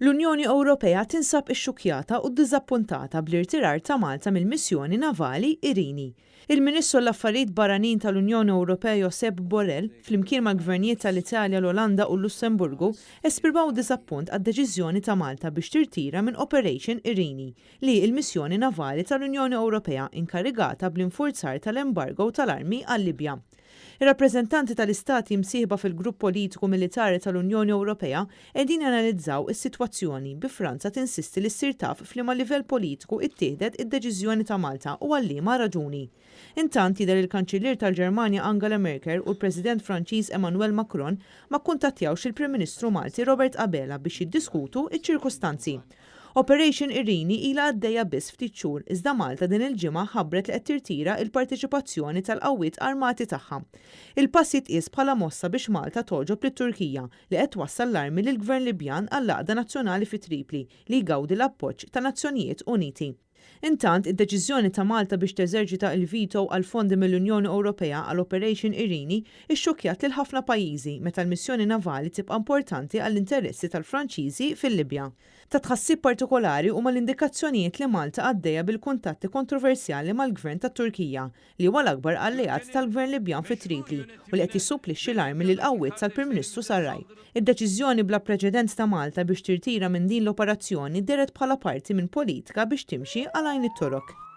L-Unjoni Ewropea tinsab ixxukkjata u ddiżappuntata bl-irtirar ta' Malta mill-missjoni navali Irini. Il-Ministru għall-Affarijiet Barranin tal-Unjoni Ewropea Josep Borrell, flimkien mal-Gvernijiet tal-Italja, l-Olanda u l-Lussemburgu, esprimaw diżappunt għad-deċiżjoni ta' Malta biex tirtira minn Operation Irini, li hi l-missjoni navali tal-Unjoni Ewropea inkarigata bl-infurzar tal-embargo tal-armi għal-Libja. Ir-rappreżentanti tal-istati msieħba fil-grupp politiku militari tal-Unjoni Ewropea qegħdin janalizzaw is-sitwazzjoni, bi Franza tinsisti li ssir taf f'liema livell politiku ittieħdet id-deċiżjoni ta' Malta u għal liema raġuni. Intant, jidher li l-Kanċillier tal-Ġermanja Angela Merkel u l-President Franċiż Emmanuel Macron ma kkuntattjawx lill-Prim Ministru Malti Robert Abela biex jiddiskutu ċ-ċirkustanzi. Operation Irini ilha għaddejja biss ftit xhur iżda Malta din il-ġimgħa ħabbret li qed tirtira il-parteċipazzjoni tal-qawwiet armati tagħha. Il-pass jitqies bħala mossa biex Malta togħġob lit-Turkija li qed twassal l-armi lill-Gvern Libjan għall-għaqda nazzjonali fi Tripli li jgawdi l-appoġġ tan-Nazzjonijiet Uniti. Intant, id-deċiżjoni ta' Malta biex teżerċita l-veto għal fondi mill-Unjoni Ewropea għal Operation Irini ixxukkjat lil ħafna pajjiżi meta l-missjoni navali tibqa' importanti għall-interessi tal-Franċiżi fil-Libja. Ta' tħassib partikolari huma l-indikazzjonijiet li Malta għaddejja bil-kuntatti kontroversjali mal-Gvern tat-Turkija li huwa l-akbar alleat tal-Gvern Libjan fi Tripli u li qed jissupplixxi l-armi lill-qawwiet tal-Prim Ministru Sarraj. Id-deċiżjoni bla preċedent ta' Malta biex tirtira minn din l-operazzjoni dehret bħala parti minn politika biex timxi għal għajn it-Torok.